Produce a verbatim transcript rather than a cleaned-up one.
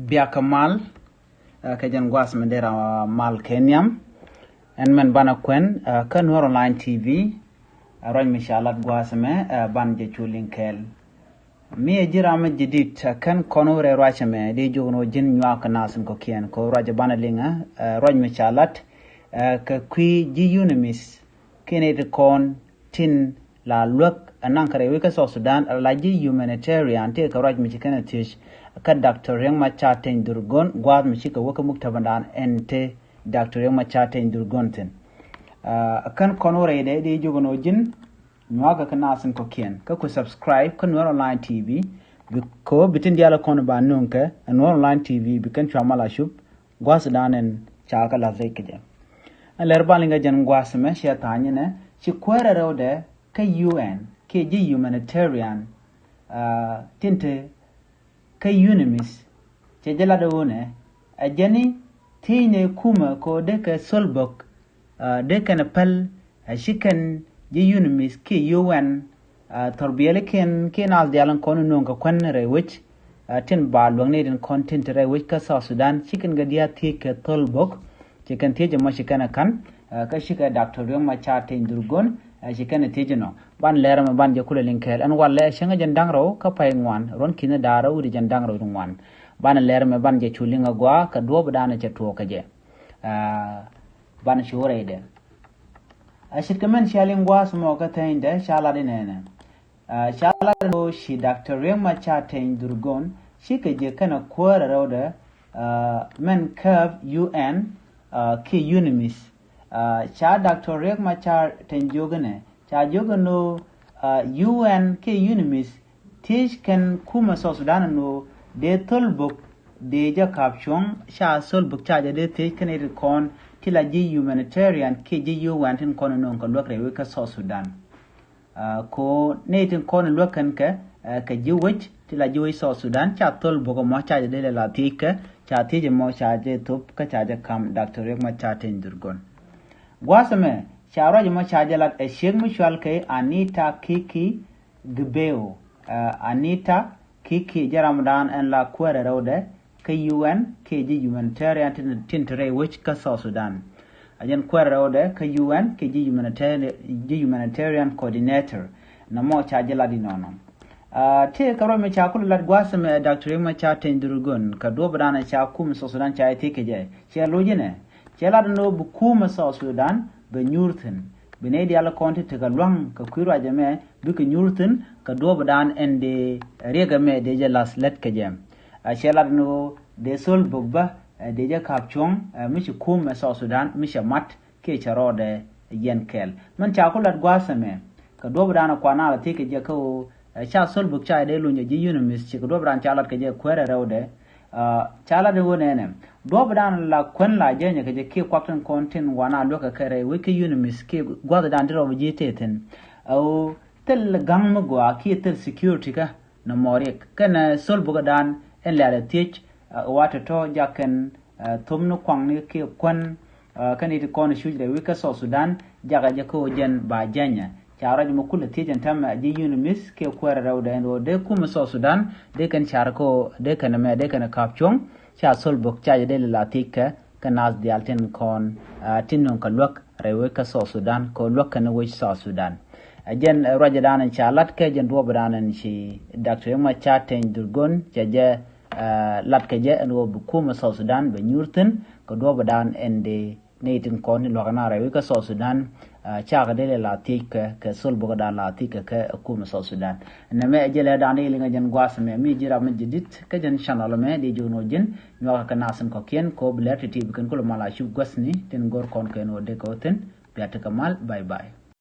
Biakä mal, ɛ, kɛ jɛn gua̱a̱th mi dera mal kɛ nhiam. Ɛn mɛn banɛ kuɛn, ɛ, kä Nuer Online T V, ɛ, ruac mi ca lat gua̱a̱th mɛ, ɛ, ban jɛ cu liŋ kɛɛl. Mi ɛ ji̱ ram mi jadid, ɛ, kɛn kɔn wä rɛy ruac mɛ, di jok ni wä ji̱n nyuak kɛ nath in kɔ̱kiɛn, kɛ wä ruac banɛ liŋ, ɛ, ruac mi ca lat, ɛ, kɛ kui̱ ji̱ UNMISS, kiɛ nɛy ti kɔn tin la luäk ɛ naŋ kɛ rɛy wec kä South Sudan, la ji̱ humanitarian, tëëkɛ ruac mi ci kɛn ɛ thiec kä Doctor Riek Machar Teny Dhurgon, gua̱a̱th mi cikɛ wä kä muktabandan ɛn te Doctor Riek Machar Teny Dhurgon thi̱n. Ɛ, kän kɔn wä rɛydɛ di jok ni wä ji̱n nyuakä kɛ nath in kɔ̱kiɛn, kä ku subscribe kä Nuer Online T V, bi kɛ wä bi tin diaal kɔn ba nöŋ kɛ ɛ Nuer Online T V, bi kɛn cua mal a cup gua̱a̱th dan ɛn ca kɛ la̱th rɛy kɛ jɛ. Ɛn lɛr ban liŋ kɛ jɛn gua̱a̱th mɛ ciɛ tha̱a̱ny nɛ, ci kuäärä rɛwdɛ kä U N kiɛ ji̱ humanitarian, ɛ, tin te kä UNMISS, cɛ jɛ lat ɣöö nɛ, ɛ jɛn ni thiecnɛ kumɛ kɛ ɣöö dee kɛ thöl bök, ɛ, dee kɛn päl, ɛ, ci kɛn ji̱ UNMISS kiɛ U N, ɛ, thɔrbiɛlikiɛn kiɛ naath diaal in kɔn in nööŋ kɛ kuän rɛy wec, ɛ, tin ba luäk ni tin kɔn tin te rɛy wec kä South Sudan, ci kɛn kɛ diaal thiec kɛ thöl bök, ci kɛn thiec ɛmɔ ci kɛn ɛ ka̱n, ɛ, kä cikɛ Doctor Riek Machar Teny Dhurgon, ɛ, ci kɛn ɛ thiec inɔ. Ban lɛr mɛ ban jɛ kulɛ liŋ kɛɛl. Ɛn walɛ ɛ cäŋ ɛ jɛn da̱ŋ rɛw kä pay ŋuan, ruɔ̱n ki̱n da̱ŋ rɛw wi̱cdɛ jɛn da̱ŋ rɛw wi̱cdɛ ŋuan. Ban lɛr mɛ ban jɛ cu liŋ a gɔaa kɛ duɔ̱ɔ̱p dan ɛ cɛ tuɔɔk kɛ jɛ. Ɛ, ban cu rɛydɛ. A ce̱tkɛ mɛn cia liŋ gua̱a̱th mɔ kä thɛnydɛ ca lat inɛnɛ. Ɛ, ca lat ni ɣöö ci Doctor Riek Machar Teny Dhurgon cikɛ jɛ kɛnɛ kuäärä rɛwdɛ, ɛ, mɛn kääp U N, ɛ, kiɛ UNMISS. Ɛ, ca Doctor Riek Machar Teny jiök inɛ, ca jiök inɔ, ɛ, U N kiɛ UNMISS thiec kɛn kumɛ South Sudan inɔ dee thöl bök dee jɛ ka̱p cuɔ̱ŋ, ca thöl bök ca jɛ dee thiec kɛn i̱ ti kɔn ti la ji̱ humanitarian kiɛ ji̱ U N tin kɔn inɔ kɛ luäk rɛy wec kä South Sudan. Ɛ, ko nɛy tin kɔn luäk kɛn kɛ, ɛ, kɛ ji̱ wec, ti la ji̱ wec South Sudan, ca thöl bök ɛmɔ ca jɛ dee lɛ la thiec kɛ, ca thiec ɛmɔ ca jɛ thop, kä ca jɛ ka̱m Doctor Riek Machar Teny Dhurgon. Gua̱a̱th ɛmɛ, ca ruac ɛmɔ ca jɛ lat ɛ ciek mi cual kɛ Anita Kiki Gbeu, ɛ, Anita Kiki jɛ ramdan ɛn la kuäärä rɛwdɛ, kä U N kiɛ ji̱ humanitarian tin, tin te rɛy wec kä South Sudan. A jɛn kuäärä rɛwdɛ kä U N kiɛ ji̱ humanitarian, ji̱ humanitarian coordinator. Nɔmɔ ca jɛ lat inɔnɔ. Ɛ, tëëkɛ ruac mɛ ca kulɛ lat gua̱a̱th mɛ Doctor Riek Machar Teny Dhurgon kɛ duɔ̱ɔ̱p dan ca kumɛ South Sudan ca jɛ thiec kɛ jɛ. Cɛ lo̱c inɛ. Cɛ lat inɔ bi kumɛ South Sudan bɛ nyuur thi̱n. Bi nɛy diaal kɔn ti tekɛ lua̱ŋ kɛ kui̱ ruac ɛmɛ bikɛ nyuur thi̱n kɛ duɔ̱ɔ̱p dan ɛn dee Riek ɛmɛ dee jɛ la̱th lät kɛ jɛ. A cɛ lat ni ɣöö dee thöl bök bä, ɛ, dee jɛ ka̱p cuɔ̱ŋ, ɛ, mi ci kumɛ South Sudan mi cɛ mat kiɛ cɛ rɔɔdɛ yɛn kɛɛl. Mɛn ca ku lat gua̱a̱th ɛmɛ kɛ duɔ̱ɔ̱p dan kuan a la thiec kɛ jɛ kä ɣöö, ɛ, ca thöl bök ca dee luny ɛ ji̱ UNMISS ci kɛ duɔ̱ɔ̱p dan ca lat kɛ jɛ kuäärä rɛwdɛ. Ɛ, ca lat ni ɣöö nɛnɛ duɔ̱ɔ̱p dan la kuän la jɛnyɛ kɛ jɛ kiɛ kuak tin kɔn tin wan a luäk kɛ kɛ rɛy wec kä UNMISS kiɛ gua̱th dan ti rɔɔdɛ ji̱ tëë thi̱n. Ɛ ɣöö thil ga̱ŋ mi gɔaa kiɛ thil security kä nɔmɔ Riek kɛnɛ thöl bök dan ɛn lɛ̈ɛ̈l ɛ thiec, ɛ, wa tɔ̱tɔ̱ jak kɛn, ɛ, thömni kuaŋni kiɛ kuän, ɛ, kɛn i̱ ti kɔn cuc rɛy wec kä South Sudan, jakɛ jɛ kä ɣöö jɛn ba jɛnyɛ. Ca ruac mɛ kulɛ thiec ɛn täämɛ ji̱ UNMISS kiɛ kuäärä rɛwdɛ ɛn ɣöö dee kumɛ South Sudan dee kɛn car kä ɣöö dee kɛn ɛmɛ dee kɛn ɛ ka̱p cuɔ̱ŋ, ca thöl bök ca jɛ dee lɛ la thiec kɛ, kä naath diaal tin kɔn, ɛ, tin nöŋ kɛ luäk rɛy wec kä South Sudan kɛ luäk kɛn wec South Sudan. Ɛ jɛn, ɛ, ruacɛ dan ca lat kɛ jɛn duɔ̱ɔ̱p dan ci Doctor Riek Machar Teny Dhurgon cɛ jɛ, ɛ, lat kɛ jɛ ɛn ɣöö bi kumɛ South Sudan bɛ nyuur thi̱n kɛ duɔ̱ɔ̱p dan ɛn dee nɛy tin kɔn ni lua̱k na rɛy wec kä South Sudan, ɛ, cakɛ dee lɛ la thiec kɛ, kɛ thöl bök dan la thiec kɛ kɛ kumɛ South Sudan. Nɛmɛ ɛ jɛ lɛ dan dee liŋ ɛ jɛn gua̱a̱th mɛ mi ji̱ ram mi jadid kä jɛn channel mɛ dee ji̱ wun wä ji̱n nyuakä kɛ nath in kɔ̱kiɛn kɛ wä bi lɛr ti̱ti̱ bi kɛn kulɛ mal a cup guäthni tin go̱r kɔn kɛ ɛn wä dee kɛ wä thi̱n. Bia tekɛ mal, bye bye.